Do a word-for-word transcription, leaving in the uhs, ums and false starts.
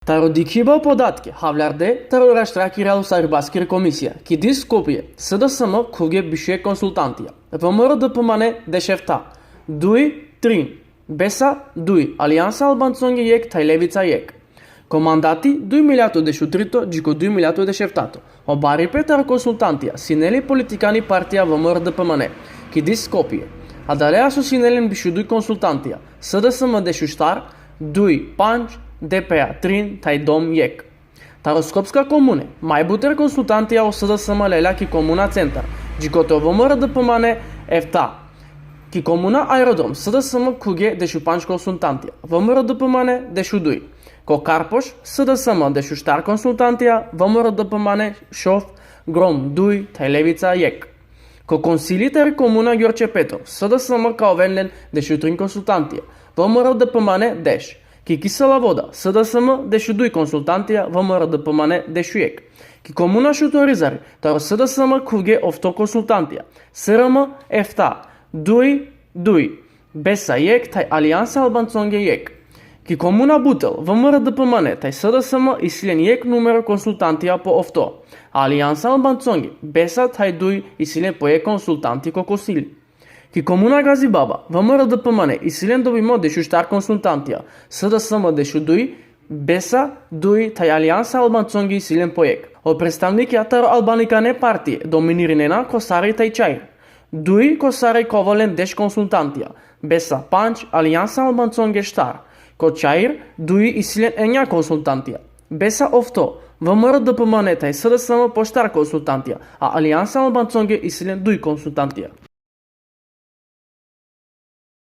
Taro dikhiba podatke, havlarde taro Rashtrakiral Saribaskir Komisija, ki dis Skopje, S D S M khuge biše konsultantija, V M R D P M N dešefta, duj, trin, Besa, duj, Aliansa Albanconge jek, thaj Levica jek. Ko mandati duj miljato dešutrito, dži ko duj miljato dešeftato. O baripe taro konsultantija, sineli politikani partija V M R D P M N, ki dis Skopje. Adalea so sinelen bišu duj konsultantija, S D S M dešuštar, duj, pandž, D P A trin, thaj Dom jek. Taro Skopska komune, maj buter konsultantija o S D S M lela ki komuna Centar, dži kote V M R D P M N efta. Ki komuna Aerodrom, S D S M khuge dešupandž konsultantija, V M R D P M N dešuduj. Ko Karpoš, S D S M dešuštar konsultantija, V M R D P M N šov, Grom duj, thaj Levica jek. Ko konsili tari komuna Gjorče Petrov, S D S M ka oven len dešutrin konsultantija, V M R D P M N deš. Ki Kisela Voda, S D S M dešuduj konsultantija, V M R D P M N dešujek. Ki komuna Šuto Orizari, taro S D S M khuge ofto konsultantija, S R M efta, duj, duj, Besa jek, thaj Aliansa Albanconge jek. Ki komuna Butel, V M R D P M N thaj S D S M isi len jek numero konsultantija po ofto. Aliansa Albanconge, Besa thaj duj isi len po jek konsultanti ko konsili. Ki komuna Gazi Baba, V M R D P M N isi len dobimo dešuštar konsultantija, S D S M dešuduj, Besa duj, thaj Aliansa Albanconge isi len po jek. O predstavnikja taro albanikane partije dominirinena ko Sari thaj Čair. Duj, ko Sari ka ovel len deš konsultantija, Besa pandž, Aliansa Albanconge štar. Ko Čair, duj, isi len enja konsultantija, Besa ofto, V M R D P M N thaj S D S M po štar konsultantija, a Aliansa Albanconge isi len duj konsultantija.